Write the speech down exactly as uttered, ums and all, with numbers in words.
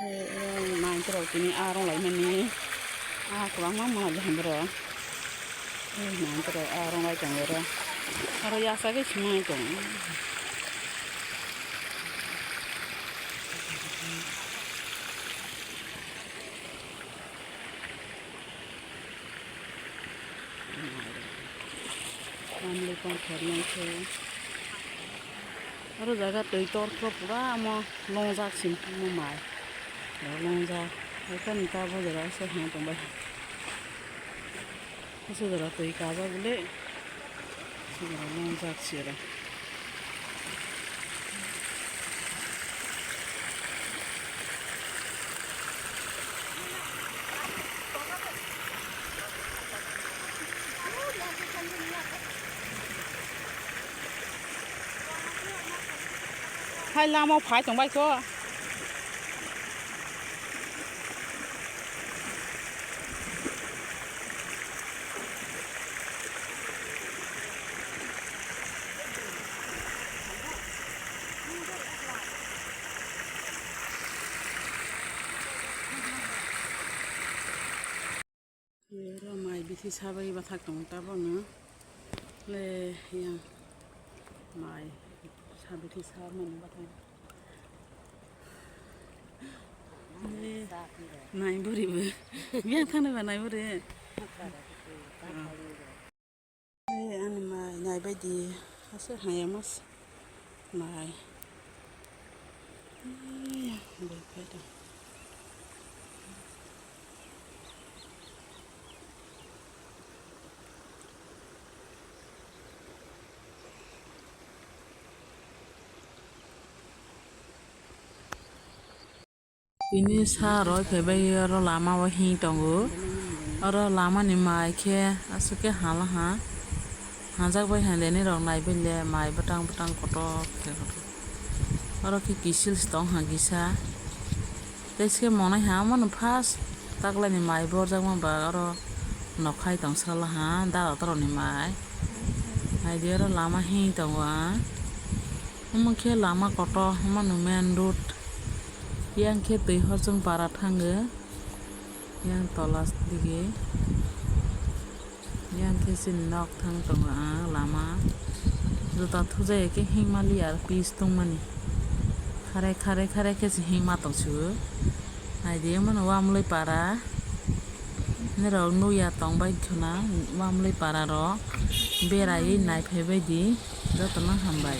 Mantrok tini a rong lai mani. A kwbangma manai lai borok. Mantrok a rong lai tongo oro. Oro yasa khe sumai tongo. Tamni tongthok nangkhe. Oro jaga twi torkro pura omo longjak se omo mai. Oro longjak. Haikhe ani tabuk jora se ha tongbai. Aswk jora twi kajak bwle. Aswk jora longjak se oro. Hai lama phai tongbai kho. Oro mai bithi sabai bathak tongo tabukno. Le yang mai sa bithi sa mani bathak. Le nai buri bo. Yang thangna ba nai buri. Ei, ani mai naibaidi, aswk haya mas mai. Ei, bai phai tong. Tini sa roi phaibai oro lama o hing tongo. Oro lama ni mai khe aswk khe hala ha. Hajak bai ha deni rok naibai le mai bwtang bwtang kotor khe kotor. Oro khe kisil se tong ha kisa. Tei se monai ha omo no first taklai ni mai borjak ma ba oro nokhai tong sala ha dara dara ni mai. Hai di oro lama hing tongo ang. Omo khe lama kotor, omo no main road. Yang khe twi horchong para thango. Yang tola dige. Yang khe chini nok thang tongo ang lama. Juta thujaya khe hingmali aro pis tongmani. Khare khare khare khe se hingma tongsigo. Naidi omo no Wamloi para. Norok nukya tongbai khwna Wamloi para rok. Beraiwi naiphaibai di. Jotono hambai.